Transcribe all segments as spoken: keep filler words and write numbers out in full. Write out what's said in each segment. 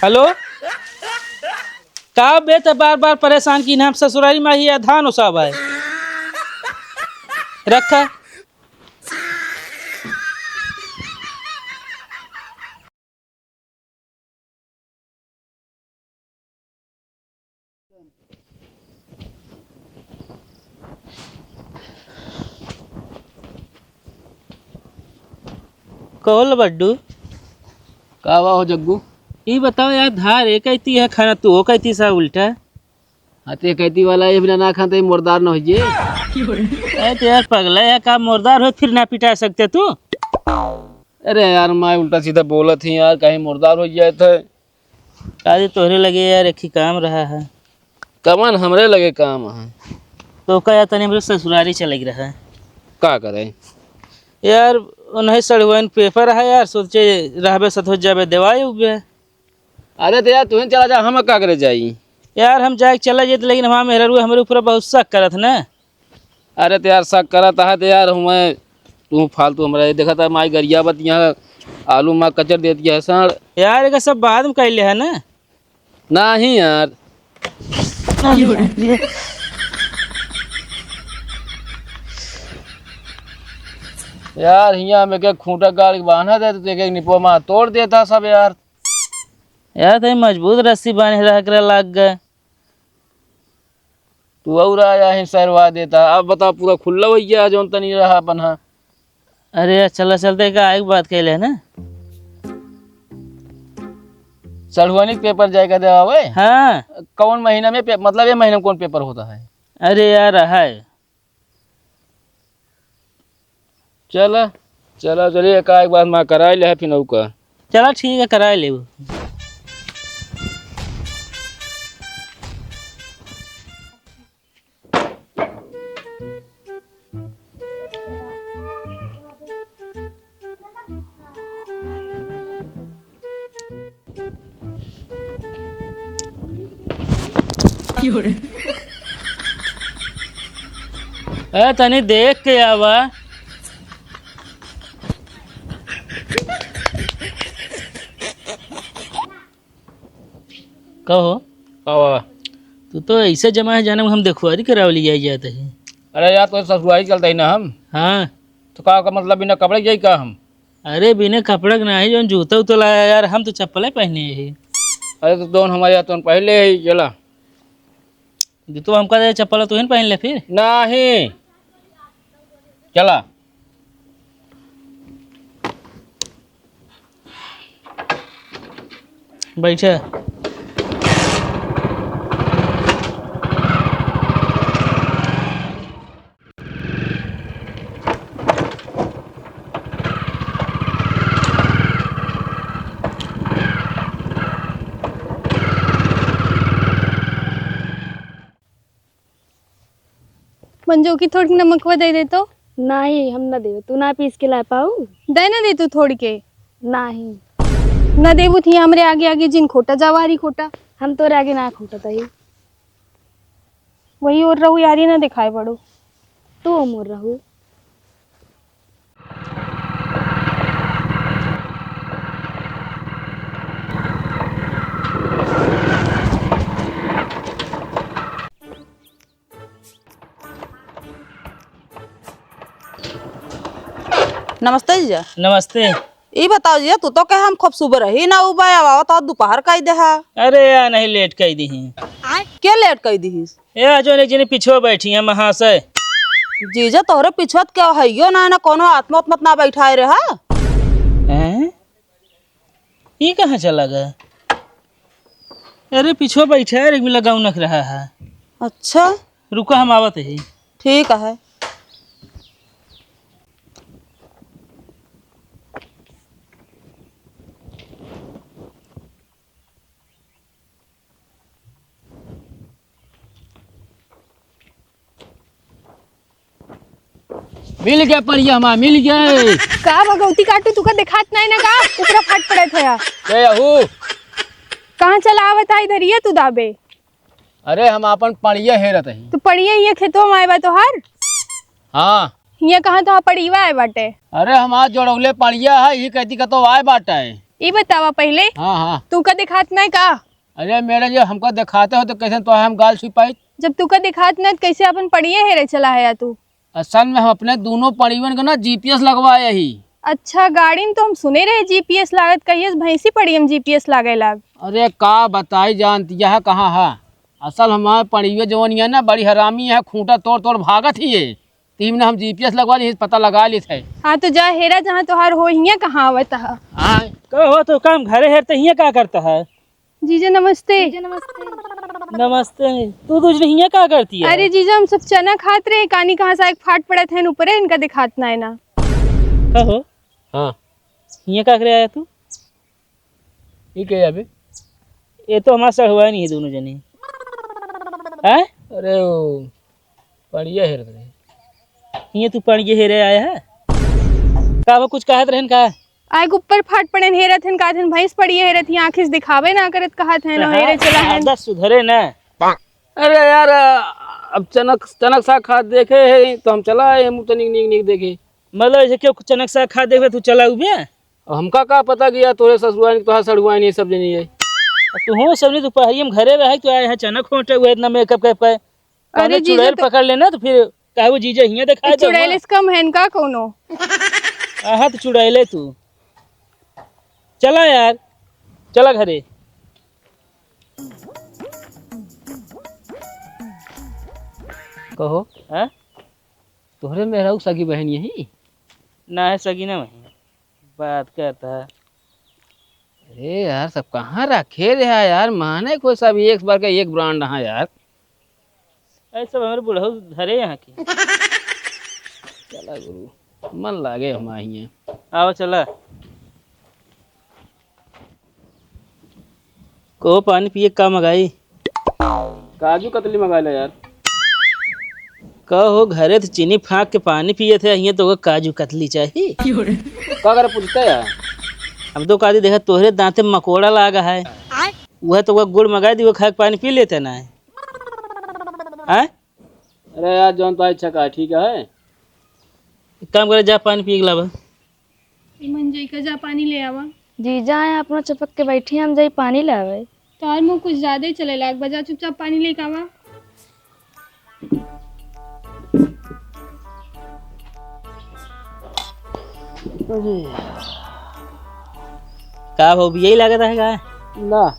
हेलो, का बे, त बार बार परेशान की ना, हम ससुरारी मा ही है, धान ओसावा है। रखा। कहो ल बड्डू। का बा हो जग्गू? ई बताओ यार, धार एक ऐती है खाना, तू ओ कैती सा उल्टा। हाँ, ते कैती वाला ये बिना ना खाते मुर्दार न होइए। अरे तो यार पगला है का, मुर्दार हो फिर ना पिटा सकते तू? अरे यार, मैं उल्टा सीधा बोलत ही यार, कहीं मुर्दार हो जाए तो। अरे तोहरे लगे यार एक ही काम रहा है। कमन हमरे लगे काम है? तो का यार, तनी हमरे ससुरारी चले के रहा है। का करे? यार, उन्हें सड़ुआइन पेपर है यार, सोचे रहबे सत हो जाबे देवाए उबे। अरे तो यार, तू ही चला जा, हम का करे जाई? यार, हम जाए के चला जाइत, लेकिन हमार मेहरारू हमरे ऊपर बहुत शक करत ना। अरे तो यार, शक करत है तो यार, हमें तू फालतू हमरा ये देखत है, माई गरिया बत यहाँ आलू माँ कचर देती है सर। यार, एक सब बाद में कैले है ना। नहीं यार। यार, हियाँ में के खूंटा गाड़ के बांधा दे, तो एक एक निपुआ माँ तोड़ देता सब यार। यार, तई मजबूत रस्सी बांधे रह कर लाग गए। तू और आया है सरवा देता। अब बता, पूरा खुल्ला हो गया, जौन तनी रहा अपन, हाँ। अरे यार, चला चलते का एक बात कह ले ना। सड़ुआनी के पेपर जाएगा देवावे? हाँ। कौन महीना में पे-, मतलब ये महीना में कौन पेपर होता है? अरे यार, है। चला, चला, चलिए, का एक बार माँ कराए ले, फिर नौका। चला, ठीक है, कराए ले। ए, तनी देख के आवा। कहो। का बा? तू तो ऐसे जमा है, जाने हम देखुआरी करावे ले जाए जाते हैं। अरे यार, तो ससुरारी चलते ही ना हम। हाँ। तो का, का मतलब, बिना कपड़े के जाई का हम? अरे, बिना कपड़े के नहीं, जौन जूता उता लाया यार, हम तो चप्पले पहने ही। अरे, तो जौन हमारे यहाँ तो पहले ही चला। जूता हमका दे, चप्पल तू ही पहन ले फिर। नहीं, चला। बैठा। मंजू की थोड़ी नमकवा दे दे तो। नाही, हम ना देवे। तू ना पीस के ला पाऊ? दे ना दे तू थोड़ी के। नाही। ना देबू थी हमरे आगे आगे जिन खोटा, जवारी खोटा। हम तोरे आगे ना खोटा तही। वही और रहू यारी ना दिखाए पड़ो। तू मोर रहू। नमस्ते जीजा। नमस्ते। ई बताओ जीजा, तू तो कहे हम खूब सुबह रही ना उबा, अब आवत आवत दोपहर कई देहा। अरे यार, नहीं लेट कई दीही। के लेट कई दीही? ए, आज एक जने पिछुआ बैठी है महाशय। जीजा, तोहरे पिछुआ के हइयो ना, ना कोनो आत्मा उत्मा ना बैठाए रहा। हैं? ई कहाँ चला गया? अरे, पिछुआ बैठा है, एक मिला गाँव नख रहा है। अच्छा। रुका, हम आवत ही। ठीक है। मिल गए पड़िया हमार, मिल गए। का भगवती काटू, तुका देखात नाही ना का? ऊपरा फाट पड़त है। ए, अहू। कहाँ चला आवत है इधर ये तू दाबे? अरे, हम आपन पड़िया हेरत ही। तो पड़िया ये खेतवा में आए बा तोहार? हाँ। ये कहाँ तो पड़िया आए बाटे? अरे, हमार जोड़ौले पड़िया है, ये कहती का तो आए बाटे। ई बतावा पहिले, हाँ, हाँ। तू का दिखात नहीं का? अरे मैडम जी, हमका दिखाते हो तो कैसे तो हम गाल छुपाई? जब तू का दिखात नहीं तो कैसे अपन पड़िए हेरे चला है तू? असल में हम अपने दोनों पड़ियन के ना जीपीएस लगवाए ही। अच्छा, गाड़ी में तो हम सुने रहे जीपीएस लागत, कहिए भैंसी पड़ियम जीपीएस लागे लाग। अरे का बताई जानती यह कहाँ है? असल हमारे पड़ियो जवन ये ना बड़ी हरामी है, खूंटा तोड़ तोड़ भागत ही है। तीन ने हम जीपीएस लगवा ली, पता लगा ली थे। हाँ तो जा हेरा जहाँ तोहार हो हियाँ कहाँ आवत है। हाँ। का हो तो काम घरे हेरते हियाँ का करता है? जीजा नमस्ते। जीजा नमस्ते। नमस्ते। तू दूसरे हियाँ का करती है? अरे जीजा हम सब चना खात रहे, कानी कहाँ से एक फाट पड़त है ऊपरे, इनका दिखात ना है ना। का हो? हाँ। हियाँ का करे आया तू? ई के अभी? ये तो हमारा सड़वाइन ही दोनों जने। हैं? अरे वो पड़िया हेरत रहे। ये तू पड़िया हेरे आया है? का वो कुछ कहत रहन का? आए के ऊपर फाट पड़ेन हेरत हन, कहत हन भैंस पड़िया हेरत ही, आँखी से दिखावे ना करत कहत हन, हाँ, हेरे चला हन। आदत सुधरे ना। अरे यार, अब चनक, चनक साग खात देखे है तो हम चला आए, हम तनिक नीक नीक देखे। मतलब ऐसे क्यों चनक साग खात देखे तू चला उबे? अब हमका का पता कि यार तोरे ससुराइन, तोहार सड़ुआइन ये सब जनी है। अब तू हो सब नहीं, दोपहरिया में घरे रहे, तू आए है चना खोटे हुए, इतना मेकअप कर पाए। अरे अरे जीजा चुड़ैल तो पकड़ लेना तो फिर कहबो जीजा हियाँ दिखाई दे चुड़ैल हुआ। इसका महन का कोनो? आहा तो चुड़ैले तू। चला यार, चला घरे। कहो। हाँ? तोहरे मेहराऊ सगी बहन यही? ना है सगी ना बहन। बात करता है। अरे यार, सब कहाँ रखे रहा यार, माने कोई सब एक बार का एक ब्रांड है यार। अरे सब हमारे बुढ़ऊ धरे यहाँ की। चला गुरु, मन लागे हमारे हियाँ। आओ चला। को पानी पिए का मंगाई? काजू कतली मंगा ले यार। का हो, घरे तो चीनी फाँक के पानी पिए थे, हियाँ तो काजू कतली चाही। का करे पूछते यार? हम तो कहती देखा तोहरे दाँते मकोड़ा लागा है। आय। वह तो वह गुड़ मंगाई दी, वो खा के पानी पी लेते ना है। आय? अरे यार, जौन तो इच्छा का, ठीक है। एक काम करे, जा पानी पी के लावा। इमन जई का जा पानी ले आवा। जीजा आए अपना चपक के बैठी, हम जाई पानी ले आवे। तोहर मुँह कुछ ज्यादा ही चले लाग बा, जा चुपचाप पानी लेके आवा। का हो, यही लागत है का? ना।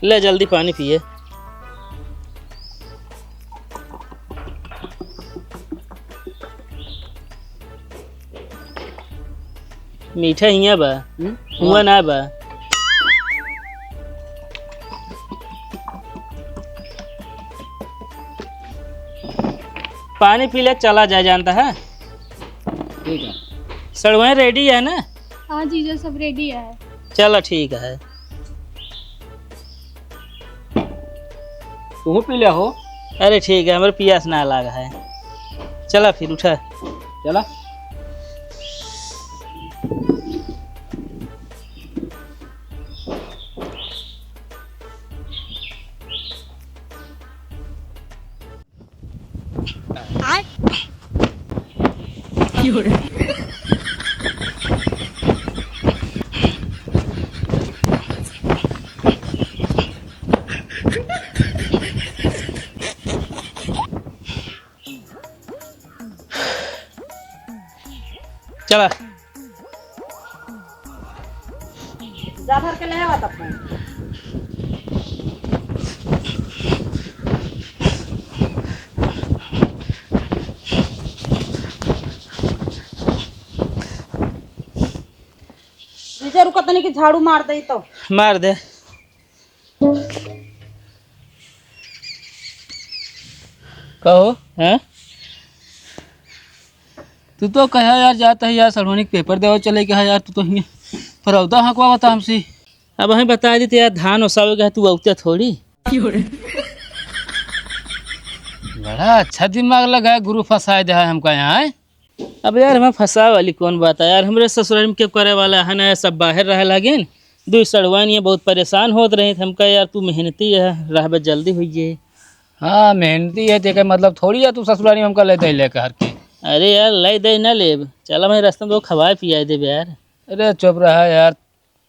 ले जल्दी पानी पिए। मीठा हियाँ बा, हम्म? हुआ ना बा। पानी पी ले, चला जाए, जानता है। ठीक है। सड़वाइन रेडी है ना? हाँ जीजा, सब रेडी है। चला, ठीक है। तू पी ले हो। अरे ठीक है, हमरे पियास ना लाग है। चला फिर उठा। चला। चला। जा भर के ले आवा तब। जीजा रुका तनी कि झाड़ू मार दे तो। मार दे। कहो। हैं? तू तो कहा यार जाता है यार, सलोनी के पेपर देवा चले के है यार, तू तो हियाँ पर औदा हकवा बता हमसे। अब हमें बता देते यार, धान ओसावे के है, तू औते थोड़ी। बड़ा अच्छा दिमाग लगा है गुरु, फंसाए दे है हमका यहाँ, हैं? अब यार, हमें फंसावे वाली कौन बात है यार? हमरे ससुराल में केहू करे वाला है ना, सब बाहर रहे लागिन। दुई सड़वाइन ये बहुत परेशान होत रही, हमका यार, तू मेहनती है, रहबे जल्दी होइए। हाँ, मेहनती है, तेके मतलब थोड़ी है तू ससुरारी में हमका ले दे लेके हर के। अरे यार, ले दे ना लेब, चला मैं रास्ता में तो खवाए पियाए देबे यार। अरे चुप रहा यार।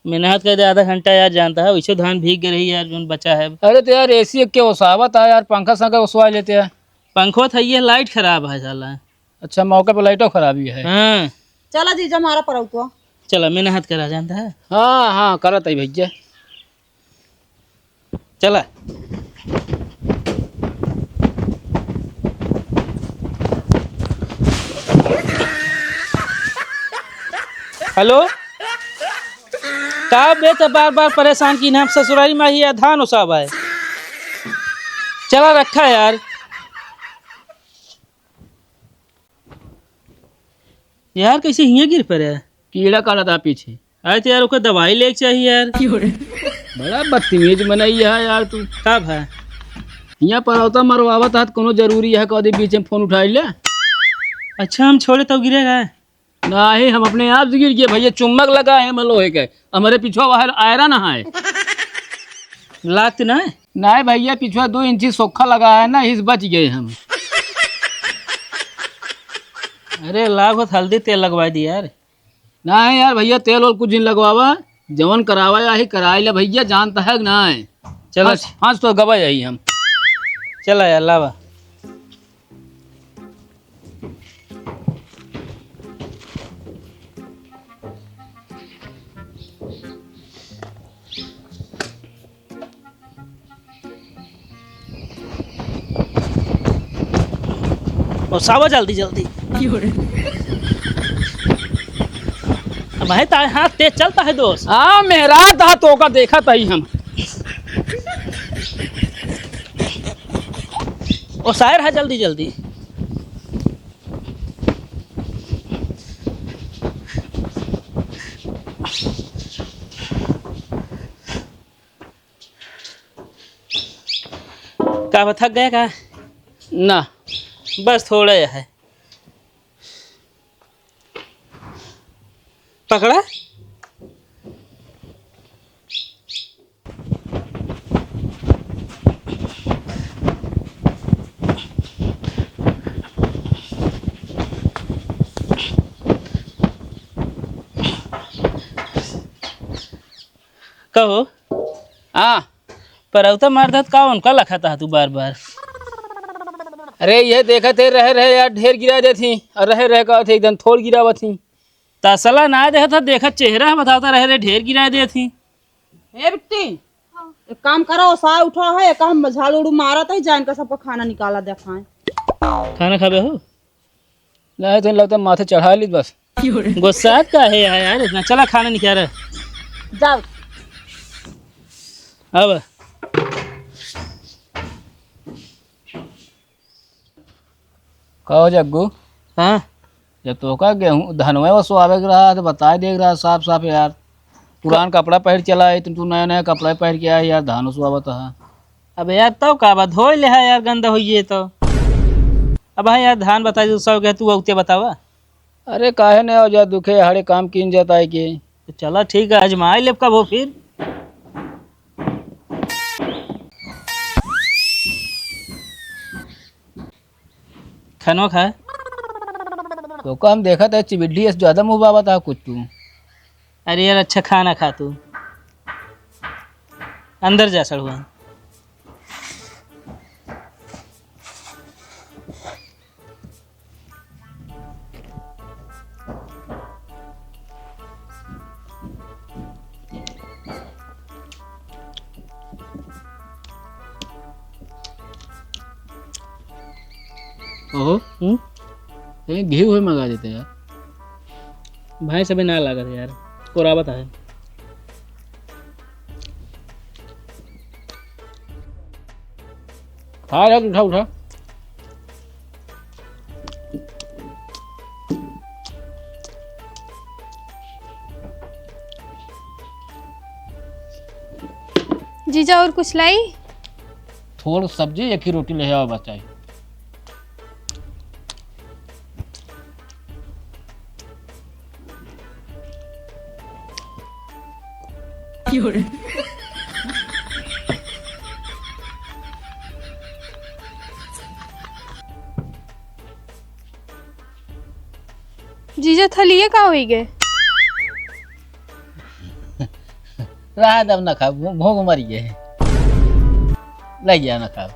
मेहनत कर दे आधा घंटा यार, जानता है वैसे धान भीग गए रही यार, जोन बचा है। अरे तो यार, एसी के ओसावत है यार, पंखा संखा ओसवा लेते हैं। पंखो था, ये लाइट खराब है साला। अच्छा, मौके पर लाइटो खराबी है। हाँ। चला जीजा, मारा परौतवा। चला, मेहनत करा जानता है। हाँ, हाँ, करत है भैया। चला। हेलो, का बे त बार बार परेशान की नाम ससुरारी में ही है, धान उसावा है। चला रखा यार। यार, कैसे हियाँ गिर पड़े? कीड़ा काटा था पीछे। अरे तो यार, ओकर दवाई लेके चाहिए यार। बड़ा बदतमीज मनई है यार तू। का भा? हियाँ परौता मरवावत हाथ कोनो जरूरी है, कह दे बीच में फोन उठाई ले। अच्छा, हम छोड़े तब गिरेगा? नहीं, हम अपने आप से गिर गए भैया, चुम्बक लगा है हम लोहे के। हमारे पिछुआ बाहर आयरन है। लागत ना है? नहीं भैया, पिछुआ दो इंची सोखा लगा है ना, इस बच गए हम। अरे लाग होत हल्दी तेल लगवा दी यार। नहीं यार भैया, तेल और कुछ नहीं लगवावा, जवन करावा यही कराई ले भैया, जानता है कि नहीं? चला। हंस, हंस तो गवा यही हम। चला यार, लावा। ओसावा जल्दी जल्दी। अब है ताए हाथ तेज चलता है दोस्त। हाँ, मेहरात हा तोका देखत ही हम। ओसाए रहा जल्दी जल्दी। का बा, थक गया का? ना। बस थोड़ा ही है। पकड़ा? कहो। हाँ। परौता मार देत का, उनका लखत हा तू बार बार। अरे ये देखत है, रहे रहे यार ढेर गिरा देत ही, और रहे रहे कहत है एकदम थोड़ गिरावत ही। तसला ना देहत हा, देखत चेहरा है, बतावता रहे रहे ढेर गिरा देत ही। ए बिट्टी, एक काम करो, साय उठा है, एक हम झाड़ू उड़ू मारत है, जान का सबका खाना निकाला देखाएं। खाना खाबे हो? नहीं, तो लगता माथे चढ़ा ली बस। गुस्सात का है यार, यार इतना? चला खाना निकाल रहे। जाओ। अब कहो जग्गू। हाँ? जब तोका गेहूँ, धनवे ओसवावे के रहा, तो बताए दे रहा साफ साफ यार। पुरान कपड़ा पहिर चला है, तू, तू नया नया कपड़ा पहिर के आया यार, धान ओसवावत हा। अब यार, तब का बा, धोए ले हा यार, गंदा होइए तो। अब हाँ यार, धान बताई दे, सब के तू औते बतावा। अरे काहे नहीं हो जा, दुखे हड़े काम कीन जाता है कि। तो चला ठीक है, आजमाए लेब कब हो फिर। खानो खाए। तोका हम देखत है, चिबिड्ढी से ज्यादा मुँह बाबा था कुछ तू। अरे यार, अच्छा खाना खा तू। अंदर जा सड़ुआ। ओहो। हम्म? कहीं घी हुए मंगा देते यार। भैंस अभी ना लागत यार, कोरावत है। खा यार, उठा, उठा। जीजा, और कुछ लाई? थोड़ सब्जी, एक ही रोटी ले आओ, बस आई। जीजा, थलिए का होई गए? रहा दब ना खाओ, भू-, भूख मरी गए। लइ जा ना खाओ।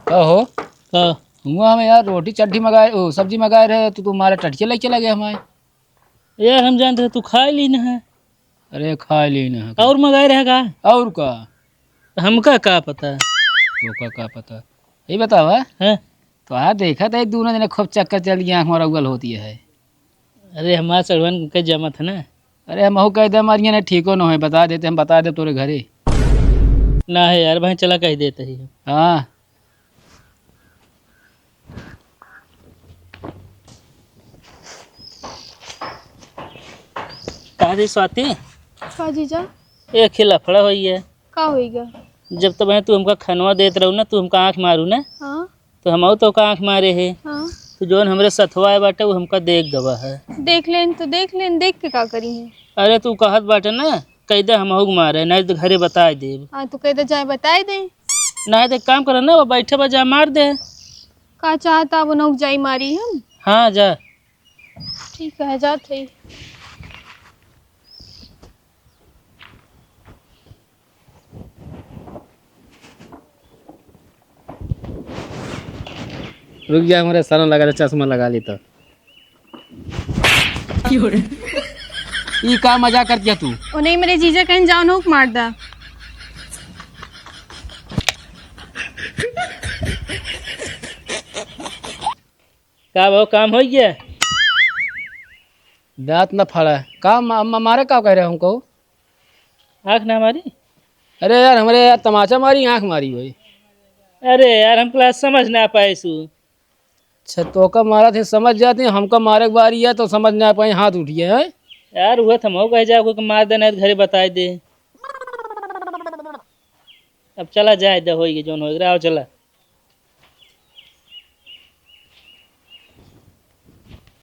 का हो? का? हुआ हम यार रोटी चड्ढी मँगाए, ओ, सब्जी मँगाए रहे, तो तू मारे टटिया लइ चला गया हमारे। यार, हम जानत रहे तू खाइ लीन है। अरे, खाइ लीन है। और मँगाए रहे का? और का? हमका का पता? तोका का पता? ई बतावा। हाँ? तो आ देखत है, दूनो जने खूब चक्कर चल गया, हमारा उगल होती है। अरे, हमार सड़वन के जमत है ना। अरे, हमहू कहि दे, हमार इहाँ ना ठीको न होए, बताइ देते, हम बताइ देब तोरे घरे। ना है यार, भाई चला कहि देते ही। हाँ। का रे स्वाति? का जीजा? एक ही लफड़ा होई है। का होई गा? जब तब तू हमका खनवा देत रहू ना, तू हमका आँख मारू ना। हाँ। तो हमहू तोका आँख मारे है। हाँ। तो जौन हमरे सथवा आए बाटे, वो हमका देख गवा है। देख लेन तो देख लेन, देख के का करी है? अरे तू कहत बाटे ना, कहि दे हमहू के मारे, नाहीं तो घरे बताइ देब। हाँ, तो कहि दे जाए बताइ दे। नाहीं तो एक काम करे ना, वो बैठे बा जा मार दे। का चाहता वो नौक जाई मारी हम? हाँ, जा। ठीक है, जात है। रुक जा, हमरे साला लगा दे, चश्मा लगा ली तो। ई का मजाक करत हया तू? ओ नहीं, मेरे जीजा कहीं जाओ, नोक मार दा। का भाव, काम होइ गया? दाँत न फाड़ा। का मा-, मा-, मारे का कह रहे हमको? आँख ना मारी? अरे यार, हमरे यार तमाचा मारी, आँख मारी भाई। अरे यार, हम क्लास समझ ना पाए सु। अच्छा, तोका मारा थे समझ जाते, हमका मारे के बारी है तो समझ ना पाए, हाथ उठिए, हैं? यार, उहे तो हमहू कहे जाए, कोई के मार देना है तो घरे बताइ दे। अब चला जाए दे, होई गए जौन होई गए, आओ चला।